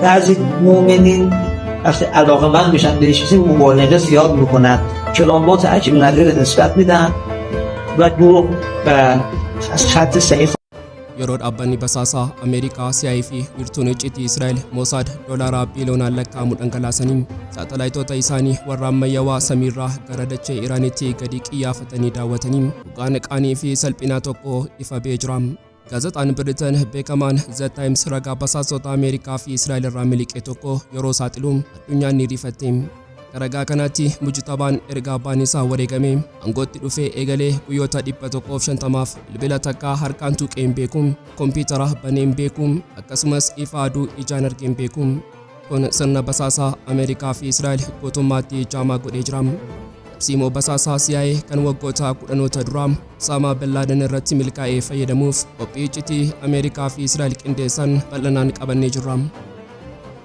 بعضی مؤمنین وقتی علاقه‌مند میشن به چیزی مبالغه زیاد میکنن، کلامات عجیب غریب نسبت میدن و دروغ و از خط صحیح. Yeroo dhaabbanni basaasaa Ameerikaa CIA fi wiirtuun icciitii Israa'el Mossad doolaaraa biiliyoonaan lakkaa'amu dhangalaasanii saatalaayitoota isaanii warra ammayyawaa samiirraa gara dachee Iraanitti gadi qiyyaafatanii daawwatanii dhugaan qaanii fi salphinaa tokko ifa ba'ee jira. Gaazexaan Biriteen beekamaan The Times ragaa basaasota Ameerikaa fi Israa'el irraa miliqe tokko yeroo saaxilu addunyaan ni rifatte. Akka ragaa kanaatti Mujtabaan erga abbaan isaa wareegamee aangootti dhufee eegalee guyyoota 150f bilbila takkaa harkaan tuqee hin beeku, kompiitara banee hin beeku, akkasumas ifa aduu ijaan argee hin beeku. Kun sirna basaasaa Ameerikaa fi Israa'el guutummaatti jaamaa godhee jira. Tarsiimoo basaasaa CIA kan waggoota kudhanoota duraa Osaamaa Bin Laaden irratti milkaa'ee fayyadamuuf qophii iccitii Ameerikaa fi Israa'el qindeessan bal'inaan qabannee jirra.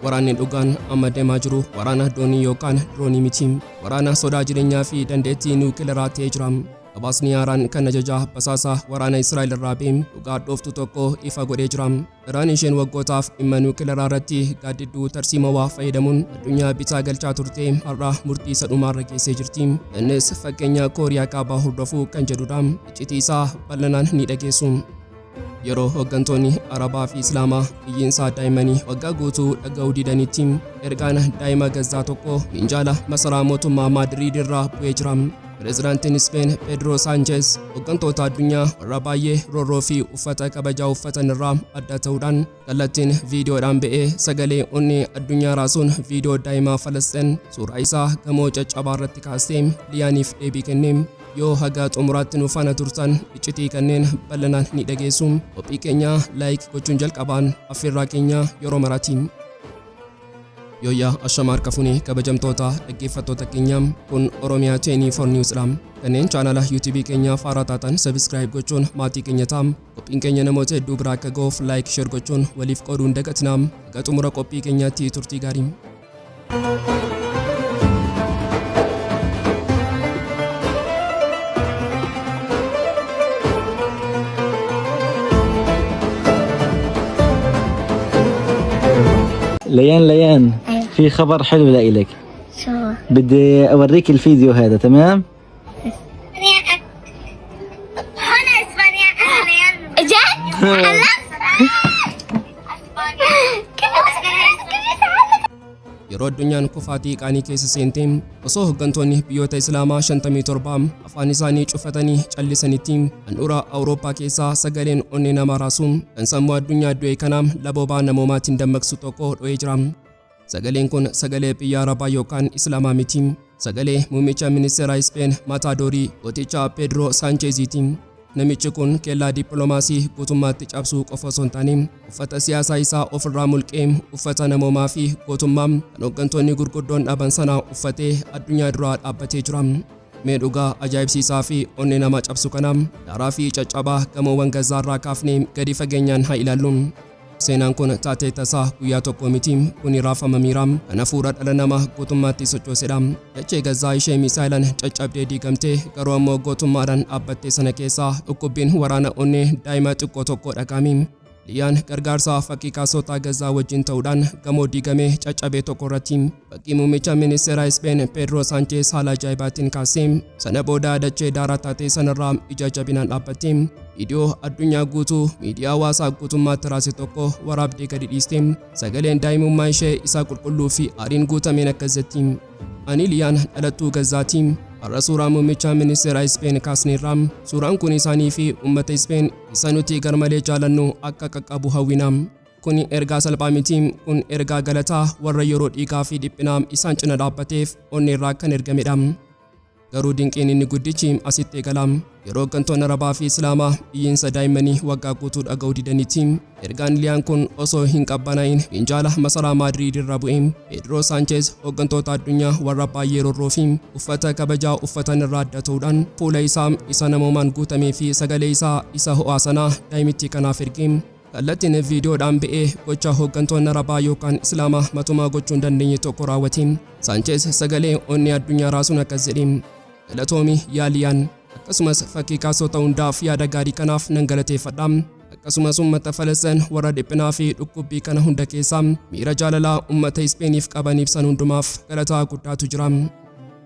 Waraanni dhugaan amma deemaa jiru waraana doonii yookaan diroonii miti. Waraana sodaa jireenyaa fi dandeettii niwukilaraa ta'ee jira. Gabaasni haaraan kan ajajaa basaasaa waraana Israa'el irraa ba'e dhugaa dhooftu tokko ifa godhee jira. Iraan isheen waggootaaf dhimma niwukilaraa irratti gaaddidduu tarsiimawaa fayyadamuun addunyaa bitaa galchaa turte har'a murtii isa dhumaarra geessee jirti. Innis fakkeenya Kooriyaa Kaabaa hordofuu kan jedhudha. Iccitii isaa bal'inaan ni dhageessu. Yeroo hooggantoonni Arabaa fi Islaamaa iyyiinsaa daa'immanii waggaa guutuu dhaga'uu didanitti ergaan daa'ima Gazzaa tokko minjaala masaraa mootummaa Maadriid irraa bu'ee jira. Pireezidaantiin Ispeen Pedro Sanchez hooggantoota addunyaa warra baay'ee roorroo fi uffata kabajaa uffatan irraa adda ta'uudhaan kallattiin viidiyoodhaan ba'ee sagalee onnee addunyaa raasuun viidiyoo daa'imaa Falasxeen suuraa isaa gamoo caccabaa irratti kaasee Liyaaniif deebii kenne. Yoo haga xumuraatti nu faana turtan iccitii kanneen bal'inaan ni dhageessu. Qophii keenya like gochuun jalqabaan affeerraa keenya yeroo maraati. Yooyyaa, ashama harka fuunee, kabajamtoota dhaggeeffattoota keenya, kun Oromiyaa 24 News dha. Kanneen chaanala YouTube keenyaa haaraa taatan subscribe gochuun maatii keenya ta'a. Qophiin keenya namoota hedduu biraa akka ga'uuf like, share gochuun waliif qooduun dagatinaa. Haga xumura qophii keenyaatti turtii gaarii. ليان ليان. أيوة. في خبر حلو لإلك. شو؟ بدي أوريك الفيديو هذا، تمام؟ هنا اسبانيا، انا ليان. جد؟ خلصت؟ كيف؟ Yeroo addunyaan kufaatii qaanii keessa seente, osoo hooggantoonni biyyoota Islaamaa 57 afaan isaanii cufatanii callisanitti, handhuura Awurooppaa keessaa sagaleen onnee nama raasu kan sammuu addunyaa du'e kanaam laboobaa namoomaatiin dammaqsu tokko dho'ee jira. Sagaleen kun sagalee biyya Arabaa yookaan Islaamaa miti. Sagalee muummicha ministeera Ispeen Mataadorii gooticha Pedro Saancheziiti. Namichi kun kellaa dippiloomaasii guutummaatti cabsuu qofa osoo hin taane uffata siyaasaa isaa ofirraa mulqee uffata namoomaa fi gootummaa kan hooggantoonni gurguddoon dhaban sana uffatee addunyaa duraa dhaabbatee jira. Mee dhugaa ajaa'ibsiisaa fi onnee nama cabsu kana daaraa fi caccabaa gamoowwan Gazaarraa kaafnee gadi fageenyaan haa ilaallu. Seenaan kun taatee tasaa guyyaa tokko miti, kun raafama miiraa kan hafuura dhala namaa guutummaatti sochoosedha. Dachee Gazaa ishee miisaayilaan caccabdee diigamtee garuu ammoo gootummaadhaan dhaabbattee sana keessaa dhukkubbiin waraana onnee daa'ima xiqqoo tokko dhaga'ame. Liyyaan gargaarsa fakkii kaasota Gazaa wajjin ta'uudhaan gamoo diigamee caccabee tokko irratti fakkii muummicha ministeera Ispeen Pedro Sanchez haala ajaa'ibaatiin kaasee sana booda dachee daaraa taatee sanarraa ija jabinaan dhaabbatte viidiyoo addunyaa guutuu miidiyaa hawaasaa guutummaatti raase tokko waraabdee gadi dhiiste. Sagaleen daa'imummaa ishee isaa qulqulluu fi aariin guutameen akkas jetti: "Ani Liyaan dhalattuu Gazaati. Har'a suuraa muummicha ministeera Ispeen kaasneerra. Suuraan kun isaanii fi uummata Ispeen isa nuti garmalee jaalannu akka qaqqabu hawwina. Kun ergaa salphaa miti. Kun ergaa galataa warra yeroo dhiigaa fi dhiphinaa isaan cina dhaabbateef onnee irraa kan ergamedha." Garuu dinqiin inni guddichi asitti eegala. Yeroo hooggantoonni Arabaa fi Islaamaa iyyiinsa daa'immanii waggaa guutuu dhaga'uu didanitti, ergaan Liyaan kun osoo hin qabbanaa'in minjaala masaraa Maadriid irra bu'e. Pedro Sanchez hooggantoota addunyaa warra baay'ee roorroo fi uffata kabajaa uffatan irraa adda ta'uudhaan fuula isaa isa namoomaan guutamee fi sagalee isaa isa ho'aa sanaa daa'imittii kanaaf erge. Kallattiin viidiyoodhaan ba'ee gocha hooggantoonni Arabaa yookaan Islaamaa matumaa gochuu hin dandeenye tokko raawwate. Sanchez sagalee onnee addunyaa raasuun akkas jedhe: "Galatoomi yaa Liyaan, akkasumas fakkii kaasota hundaaf yaada gaarii kanaaf nan galateeffadha." Akkasumas Akkasumas uummata Falasxin warra dhiphinaa fi dhukkubbii kana hunda keessaa miira jaalalaa uummata Ispeeniif qaban ibsan hundumaaf galataa guddaatu jira.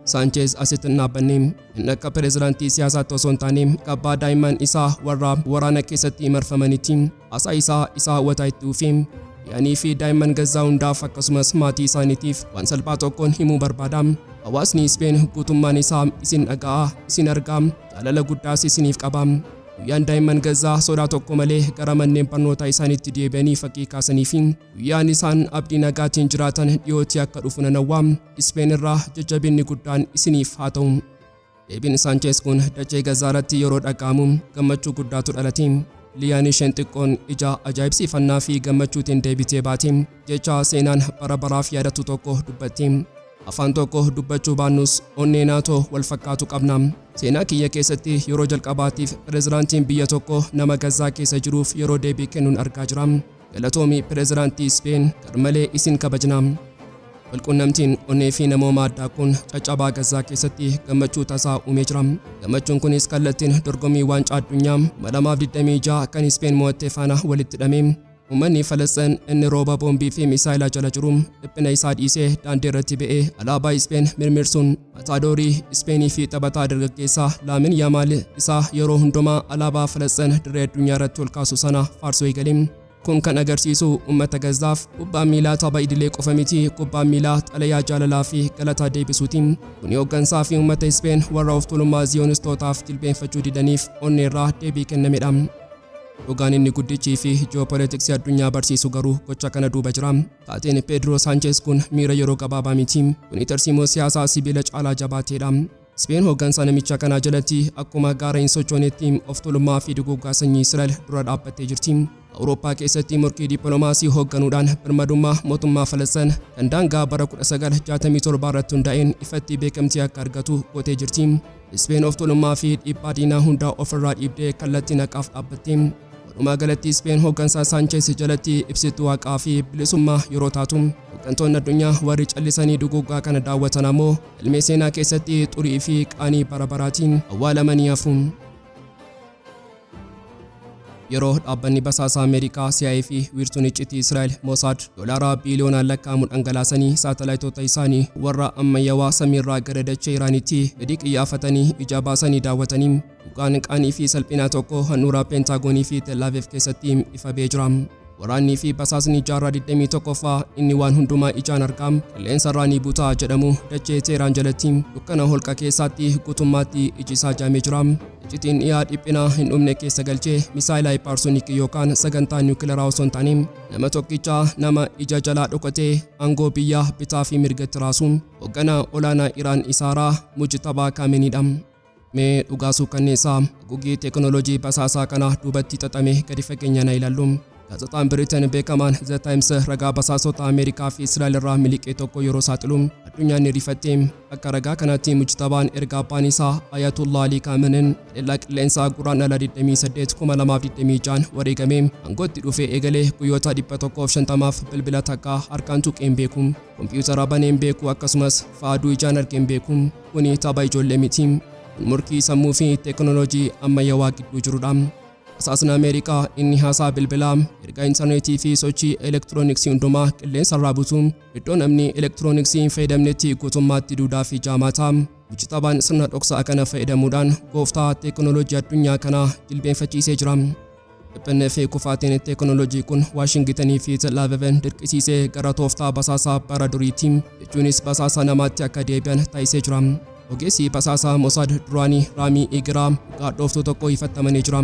Saancheez asitti hin dhaabbanne. Inni akka pireezidaantii siyaasaatti osoo hin taane abbaa daa'imman isaa warra waraana keessatti marfamanitti. Haasaa isaa isa hawwataa itti fufee, Liyaanii fi daa'imman Gazzaa hundaaf akkasumas maatii isaaniitiif waan salphaa tokkoon himuu barbaada. Hawaasni Ispeen guutummaan isaa isin dhaga'a, isin argaa, jaalala guddaas isiniif qaba. Guyyaan daa'imman Gazzaa sodaa tokko malee gara manneen barnootaa isaaniitti deebi'anii fakkii kaasanii fi guyyaan isaan abdii nagaatiin jiraatan dhiyootti akka dhufu nan hawwa. Ispeen irraa jajjabinni guddaan isiniif haa ta'u. Deebiin Saancheez kun dachee Gazzaa irratti yeroo dhaga'amu gammachuu guddaatu dhalate. Liyaan isheen xiqqoon ija ajaa'ibsiifannaa fi gammachuutiin deebitee baate. Jecha seenaan bara baraaf yaadatu tokko dubbatte. Afaan tokko dubbachuu baannus onnee naatoo wal fakkaatu qabna. Seenaa kiyya keessatti yeroo jalqabaatiif pireezidaantiin biyya tokko nama Gazzaa keessa jiruuf yeroo deebii kennuun argaa jira. Galatoomi pireezidaantii Ispeen, garmalee isin kabajna. Walqunnamtiin onnee fi namooma addaa kun caccabaa Gazzaa keessatti gammachuu tasaa uumee jira. Gammachuun kunis kallattiin dorgommii waancaa addunyaa 2026 kan Ispeen mo'atte faana walitti hidhame. Uummanni Falasxin inni rooba boombii fi misaayilaa jala jiru dhiphina isaa dhiisee daandii irratti ba'ee alaabaa Ispeen mirmirsuun mataadorii Ispeenii fi taphataa dargaggeessaa Laamin Yaamaal isaa yeroo hundumaa alaabaa Falasxin dirree addunyaa irratti ol kaasu sana faarsuu eegale. Kun kan agarsiisu uummata Gazzaaf kubbaan miilaa tapha idilee qofa miti, kubbaan miilaa xalayaa jaalalaa fi galataa deebisuuti. Kuni hooggansaa fi uummata Ispeen warra of tuulummaa Ziyoonistootaaf jilbeenfachuu didaniif onneerraa deebii kennamedha. Dhugaan inni guddichii fi ji'oopolitiksii addunyaa barsiisu garuu gocha kana duuba jira. Taateen Pedro Sanchez kun miira yeroo gabaabaa miti. Kuni tarsiimoo siyaasaa sibiila caalaa jabaateedha. Speen hooggansa namicha kanaa jalatti akkuma gaara hin sochoonetti of tuulummaa fi duguuggaa sanyii Israa'el dura dhaabbattee jirti. Awurooppaa keessatti morkii dippiloomaasii hoogganuudhaan birmadummaa mootummaa Falasxin kan daangaa bara 1967 irratti hundaa'een ifatti beekamtii akka argatu gootee jirti. Ispeen of tuulummaa fi dhiibbaa diinaa hundaa ofirraa dhiibdee kallattii naqaaf dhaabbatte. Walumaa galatti Ispeen hooggansa Saancheez jalatti ibsituu haqaa fi bilisummaa yeroo taatu, hooggantoonni addunyaa warri callisanii duguuggaa kana daawwatan ammoo galmee seenaa keessatti xurii fi qaanii bara baraatiin awwaalamanii hafu. Yeroo dhaabbanni basaasaa Ameerikaa CIA fi wiirtuun iccitii Israa'el Mossad doolaara biiliyoonaan lakkaa'amu dhangalaasanii saatalaayitoota isaanii warra ammayyawaa samiirraa gara dachee Iraanitti gadi qiyyaafatanii ija baasanii daawwatanii dhugaan qaanii fi salphinaa tokko handhuura Peentaagoonii fi Tel Aviv keessatti ifa ba'ee jira. Waraannii fi basaasni jaarraa 21ffaa inni waan hundumaa ijaan argaa qilleensarraa ni butaa jedhamu dachee Teheraan jalatti dukkana holqa keessaatti guutummaatti iji isaa jaamee jira. Iccitiin dhiyaa dhiphinaa hin dhumne keessa galchee misaayila hypersonic yookaan sagantaa niwukilaraa osoo hin taane nama tokkicha, nama ija jalaa dhokatee aangoo biyyaa bitaa fi mirgatti raasu, hoogganaa olaanaa Iraan Isaaraa Mujtabaa Kaameniidha. Mee dhugaa suukanneessaa haguuggii teekinooloojii basaasaa kana duubatti xaxame gadi fageenyaan haa ilaallu. Gaazexaan Biriteen beekamaan The Times ragaa basaasota Ameerikaa fi Israa'el irraa miliqee tokko yeroo saaxilu addunyaan ni rifatte. Akka ragaa kanaatti Mujtabaan erga abbaan isaa Ayatollah Ali Khamenei haleellaa qilleensaa Guraandhala 28 2026 wareegame aangootti dhufee eegalee guyyoota 150f bilbila takka harkaan tuqee hin beeku. Kompiitara banee hin beeku, akkasumas faaduu ijaan argee hin beeku. Kuni tapha ijoollee miti. Kun murkii sammuu fi teekinooloojii ammayyawaa gidduu jirudha. Basaasni Ameerikaa inni haasaa bilbilaa, ergaa intarneetii fi sochii elektirooniksii hundumaa qilleensarraa butu, iddoo namni elektirooniksii hin fayyadamnetti guutummaatti duudaa fi jaamaa ta'a. Mujtabaan sirna dhoksaa kana fayyadamuudhaan gooftaa teekinooloojii addunyaa kanaa jilbeenfachiisee jira. Dhiphinni fi kufaatiin teekinooloojii kun Waashingitanii fi Tel Aviv dirqisiisee gara tooftaa basaasaa bara duriitti, jechuunis basaasa namaatti akka deebi'an taasisee jira. Ogeessi basaasaa Mossad duraanii Raamii Igiraa dhugaa dhooftuu tokko ifattamanii jira.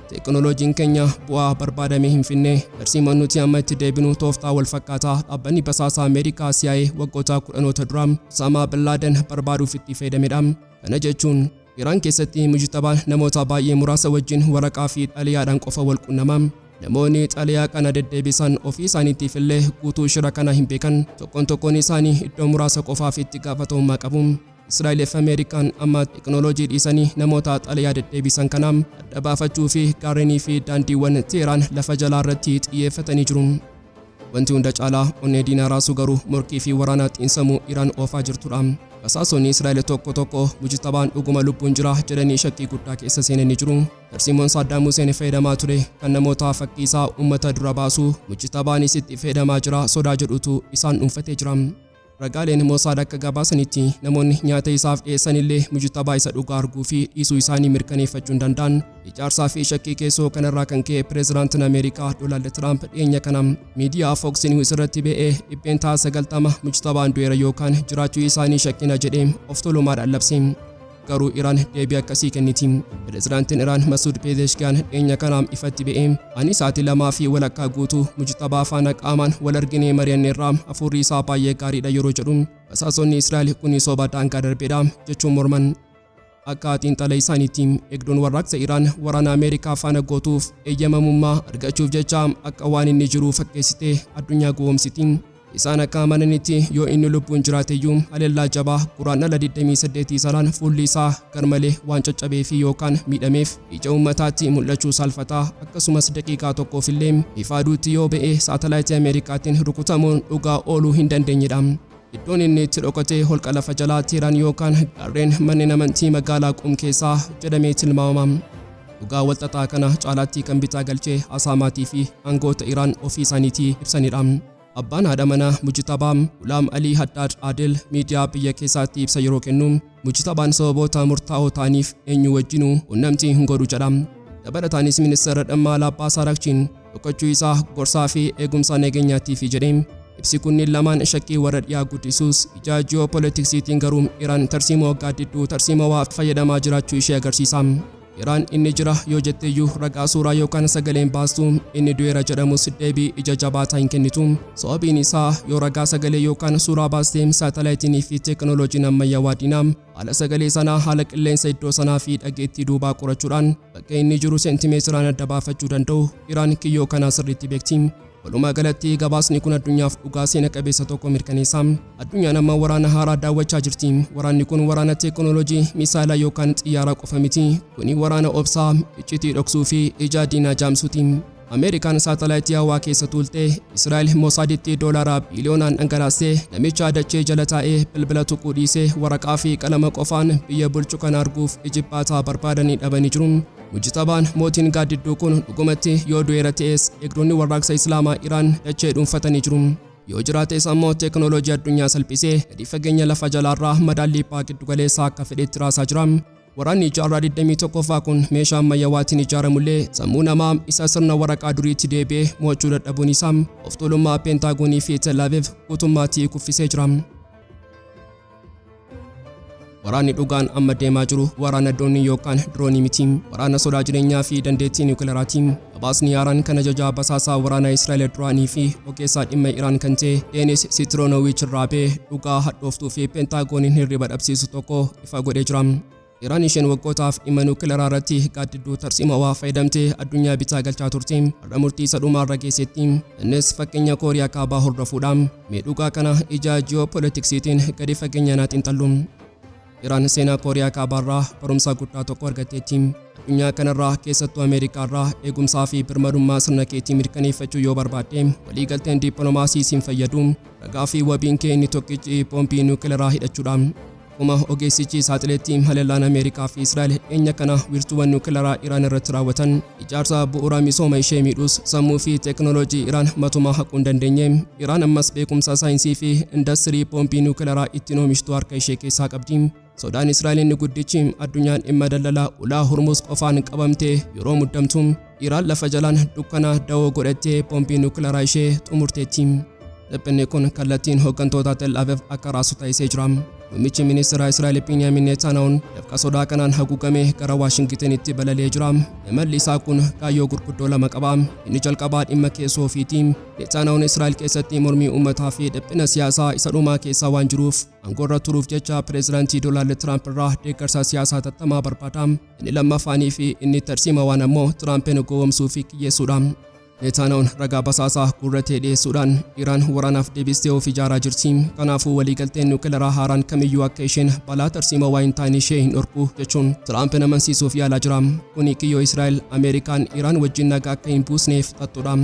Teekinooloojiin keenya bu'aa barbaadame hin finne. Tarsiimoon nuti amma itti deebinu tooftaa wal fakkaataa dhaabbanni basaasaa Ameerikaa CIA waggoota kudhanoota dura Osama Bin Laden barbaaduuf itti fayyadamedha. Kana jechuun Iraan keessatti Mujtabaan namoota baay'ee muraasa wajjin waraqaa fi xalayaadhaan qofa wal qunnama. Namoonni xalayaa kana deddeebisan ofii isaaniitiif illee guutuu shira kana hin beekan. Tokkoon tokkoon isaanii iddoo muraasa qofaaf itti gaafatamummaa qabu. Israa'el fi Ameerikaan amma teekinooloojii dhiisanii namoota xalayaa deddeebisan kana adda baafachuu fi gaarrenii fi daandiiwwan Teheraan lafa jalaa irratti xiyyeeffatanii jiru. Wanti hunda caalaa onnee diinaa raasu garuu morkii fi waraana xiinsammuu Iraan oofaa jirtudha. Basaasonni Israa'el tokko tokko Mujtabaan dhuguma lubbuun jira jedhanii shakkii guddaa keessa seenanii jiru. Tarsiimoon Saaddaam Huseen fayyadamaa ture kan namoota fakkii isaa uummata dura baasu Mujtabaanis itti fayyadamaa jira sodaa jedhutu isaan dhuunfatee jira. Ragaaleen Mosaad akka gabaasanitti namoonni nyaata isaaf dhiyeessan illee Mujtabaa isa dhugaa arguu fi dhiisuu isaanii mirkaneeffachuu hin danda'an. Ijaarsaa fi shakkii keessoo kanarraa kan ka'e pireezidaantiin Ameerikaa Doonaald Tiraamp dhiyeenya kana miidiyaa Fox News irratti ba'ee 90% Mujtabaan du'eera yookaan jiraachuu isaanii shakkina jedhee of tolumaadhaan labse. Garuu Iraan deebii akkasii kenniti. Pireezidaantiin Iraan Masuud Pezeshkiyan dhiyeenya kanaam ifatti ba'ee ani sa'aatii 2.5 guutuu Mujtabaa faana qaamaan wal arginee mari'anneerraa, hafuurri isaa baay'ee gaariidha yeroo jedhu, basaasonni Israa'el kuni soba daangaa darbeedha jechuun morman. Akka xiinxala isaaniitti eegduun warraaqsa Iraan waraana Ameerikaa faana gootuuf eeyyamamummaa argachuuf jecha akka waan inni jiru fakkeessitee addunyaa gowwoomsiti. Isaan akka amananitti yoo inni lubbuun jiraateyyuu haleellaa jabaa Guraandhala 28 sanaan fuulli isaa garmalee waan caccabee fi yookaan miidhameef ija uummataatti mul'achuu saalfataa, akkasumas daqiiqaa tokkoof illee ifa aduutti yoo ba'e saatalaayitii Ameerikaatiin rukutamuun dhugaa ooluu hin dandeenyedha. Iddoon inni itti dhokatee holqa lafa jalaa Teeraan yookaan gaarreen manneen amantii magaalaa Qum keessaa jedhamee tilmaamama. Dhugaa walxaxaa kana caalaatti kan bitaa galchee haasaa maatii fi aangoota Iraan ofii isaaniitii ibsanidha. Abbaan haadha manaa Mujtabaa, Gulaam Alii Haddaad Adel, miidiyaa biyya keessaatti ibsa yeroo kennu Mujtabaan sababoota murtaa'oo ta'aniif eenyu wajjinuu quunnamtii hin godhu jedha. Dabalataanis ministeera dhimma alaa Abbaas Araakchiin dhokachuu isaa gorsaa fi eegumsa nageenyaatiif jedhee. Ibsi kunniin lamaan shakkii warra dhiyaa guddisuus, ija ji'oopolitiksiitiin garuu Iraan tarsiimoo gaaddidduu tarsiimawaa fayyadamaa jiraachuu ishee agarsiisa. Iraan inni jira yoo jetteeyyuu ragaa suuraa yookaan sagaleen baastu, inni du'eera jedhamus deebii ija jabaataa hin kennitu. Sababiin isaa yoo ragaa sagalee yookaan suuraa baastee, saatalaayitiin fi teekinooloojiin ammayyaawaa diinaa haala sagalee sanaa, haala qilleensa iddoo sanaa fi dhageettii duubaa qorachuudhaan bakka inni jiru seentimeetiraan adda baafachuu danda'u. Iraan kiyyoo kanaa sirriitti beekti. Walumaa galatti gabaasni kun addunyaaf dhugaa seena qabeessa tokko mirkaneessa. Addunyaan amma waraana haaraa daawwachaa jirti. Waraanni kun waraana teekinooloojii, misaayilaa yookaan xiyyaaraa qofa miti. Kuni waraana obsaa, iccitii dhoksuu fi ija diinaa jaamsuuti. Ameerikaan saatalaayitii hawaa keessa tuultee, Israa'el Mosaaditti doolaara biiliyoonaan dhangalaastee, namicha dachee jala taa'ee bilbila tuquu dhiisee waraqaa fi qalama qofaan biyya bulchu kana arguuf ijibbaataa barbaadanii dhabanii jiru. Mujtabaan mootiin gaaddidduu kun dhugumatti yoo du'eera ta'es, eegdonni warraaqsa Islaamaa Iraan dachee dhuunfatanii jiru. Yoo jiraates ammoo teekinooloojii addunyaa salphisee gadi fageenya lafa jalaarraa madaallii baha giddugaleessaa akka fedhetti raasaa jira. Waraanni jaarraa 21ffaa kun meeshaa ammayyawaatiin ijaaramullee, sammuu namaa isa sirna waraqaa duriitti deebi'ee mo'achuu dadhabuun isaa of tuulummaa Peentaagoonii fi Tel Aviv guutummaatti kuffisee jira. Waraanni dhugaan amma deemaa jiru waraana doonii yookaan diroonii miti. Waraana sodaa jireenyaa fi dandeettii niwukileeraati. Gabaasni haaraan kan ajajaa basaasaa waraana Israa'el duraanii fi ogeessaa dhimma Iraan kan ta'e Deenis Sitiroonowiich irraa ba'e dhugaa hadhooftuu fi Peentagooniin hirriba dhabsiisu tokko ifa godhee jira. Iraan isheen waggootaaf dhimma niwukileeraa irratti gaaddidduu tarsiimawaa fayyadamtee addunyaa bitaa galchaa turte, har'a murtii isa dhumaarra geessetti. Innis fakkeenya Kooriyaa Kaabaa hordofuudha. Mee dhugaa kana ija ji'oopolitiksiitiin gadi fageenyaan haa xiinxallu. Iraan seenaa Kooriyaa Kaabaarraa barumsa guddaa tokko argatteetti. Addunyaa kanarraa, keessattuu Ameerikaarraa, eegumsaa fi birmadummaa sirna keetii mirkaneeffachuu yoo barbaadde, waliigalteen dippiloomaasii siin fayyadu. Ragaa fi wabiin kee inni tokkichi boombii niwukileeraa hidhachuudha. Akkuma ogeessichi saaxileetti, haleellaan Ameerikaa fi Israa'el dhiyeenya kana wiirtuuwwan niwukileeraa Iraan irratti raawwatan ijaarsa bu'uura misooma ishee miidhus, sammuu fi teekinooloojii Iraan matumaa haquu hin dandeenye. Iraan ammas beekumsa saayinsii fi indastirii boombii niwukileeraa ittiin oomishtu harka ishee keessaa qabdi. Sodaan Israa'el inni guddichi addunyaan dhimma daldalaa ulaa Hormuz qofaan qabamtee yeroo muddamtu, Iraan lafa jalaan dukkana dawoo godhattee boombii niwukileeraa ishee xumurteetti. Dhiphinni kun kallattiin hooggantoota Tel Aviv akka raasu taasisee jira. Muummichi ministeera Israa'el Beniyaamin Netanyahuun dafqa sodaa kanaan haguugamee gara Waashingitenitti balali'ee jira. Imalli isaa kun kaayyoo gurguddoo lama qaba. Inni jalqabaa dhimma keessoo ofiiti. Netanyahuun Israa'el keessatti mormii uummataa fi dhiphina siyaasaa isa dhumaa keessa waan jiruuf, aangoorra turuuf jecha pireezidaantii Doonaald Tiraamp irraa deeggarsa siyaasaa tattamaa barbaada. Inni lammaffaanii fi inni tarsiimawaan ammoo Tiraampiin gowwoomsuu fi kiyyeessuudha. Netanyahuun ragaa basaasaa gurratee dhiyeessuudhaan Iraan waraanaaf deebistee of ijaaraa jirti. Kanaafuu waliigalteen niwukileeraa haaraan kamiyyuu akka isheen balaa tarsiimawaa hin taane ishee hin dhorku jechuun Tiraampiin amansiisuuf yaalaa jira. Kuni kiyyoo Israa'el Ameerikaan Iraan wajjin nagaa akka hin buusneef xaxxudha.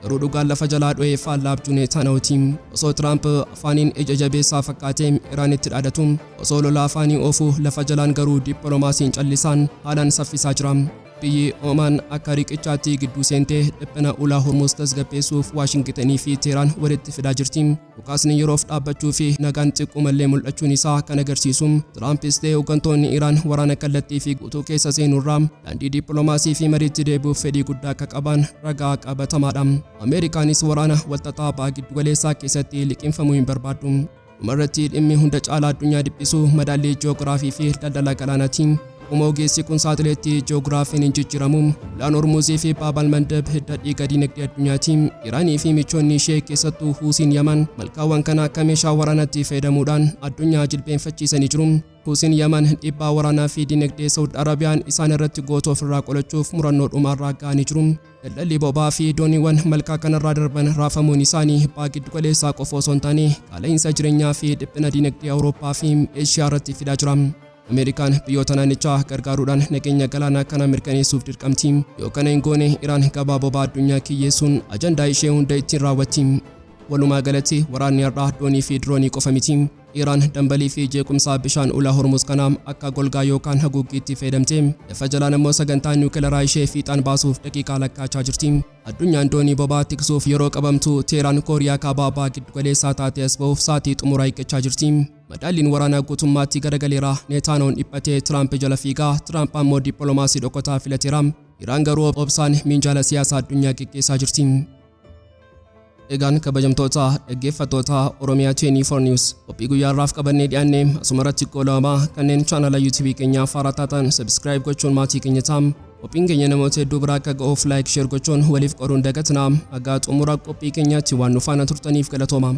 Garuu dhugaan lafa jalaa dho'ee faallaa abjuu Neetaanyahuuti. Osoo Tiraamp afaaniin ija jabeessaa fakkaatee Iraanitti dhaadatu, osoo lola afaanii oofuu lafa jalaan garuu dippiloomaasiin callisaan haalaan saffisaa jira. Biyyi Omaan akka riqichaatti gidduu seentee dhiphina ulaa Hormuz tasgabbeessuuf Waashingitenii fi Teeraan walitti fidaa jirti. Dhukaasni yeroof dhaabbachuu fi nagaan xiqqoomallee mul'achuun isaa kan agarsiisu, Tiraampis ta'e hooggantoonni Iraan waraana kallattii fi guutuu keessa seenurraa daandii dippiloomaasii fi mariitti deebi'uuf fedhii guddaa akka qaban ragaa qabatamaadha. Ameerikaanis waraana walxaxaa baha giddugaleessaa keessatti liqimfamuu hin barbaaddu. Dhumarratti, dhimmi hunda caalaa addunyaa dhiphisu madaallii ji'oogiraafii fi daldala galaanaati. Akkuma ogeessi kun saaxileetti, ji'oogiraafiin hin jijjiiramu. Ulaan Hormuzii fi Baabal Mandab hidda dhiiga dinagdee addunyaati. Iraanii fi michoonni ishee, keessattuu Huusiin Yaman, malkaawwan kana akka meeshaa waraanaatti fayyadamuudhaan addunyaa jilbeenfachiisanii jiru. Huusiin Yaman dhiibbaa waraanaa fi dinagdee Saudi Arabiyaan isaan irratti gootu ofirraa qolachuuf murannoo dhumaarraa ga'anii jiru. Daldalli boba'aa fi dooniiwwan malkaa kanarraa darban raafamuun isaanii baha giddugaleessaa qofa osoo hin taane, qaala'insa jireenyaa fi dhiphina dinagdee Awurooppaa fi Eeshiyaa irratti fidaa jira. Ameerikaan biyyoota naannichaa gargaaruudhaan nageenya galaanaa kana mirkaneessuuf dirqamti. Yoo kana hin goone, Iraan gabaa boba'aa addunyaa kiyyeessuun ajandaa ishee hunda ittiin raawwatti. Walumaa galatti, waraanni har'aa doonii fi diroonii qofa miti. Iraan dambalii fi jeequmsa bishaan ulaa Hormuz kanaa akka golgaa yookaan haguuggiitti fayyadamte, lafa jalaan ammoo sagantaa niwukilaraa ishee fiixaan baasuuf daqiiqaa lakkaachaa jirti. Addunyaan doonii boba'aa tiksuuf yeroo qabamtu, Teeraan Kooriyaa Kaabaa baha giddugaleessaa taatee as ba'uuf sa'aatii xumuraa eeggachaa jirti. Madaalliin waraanaa guutummaatti garagaleera. Neetaanoon dhiphatee Tiraamp jala fiigaa, Tiraamp ammoo dippiloomaasii dhokotaa filateera. Iraan garuu obsaan minjaala siyaasaa addunyaa geggeessaa jirti. Egaan kabajamtoota dhaggeeffattoota Oromiyaa 24 News, qophii guyyaa har'aaf qabannee dhiyaanne asuma irratti goolabamaa. Kanneen chaanala YouTube keenyaa haaraa taatan subscribe gochuun maatii keenya ta'aa. Qophiin keenya namoota hedduu biraa akka ga'uuf like, share gochuun waliif qooduun dagatinaa. Hagaa xumura qophii keenyaatti waan nu faana turtaniif galatooma.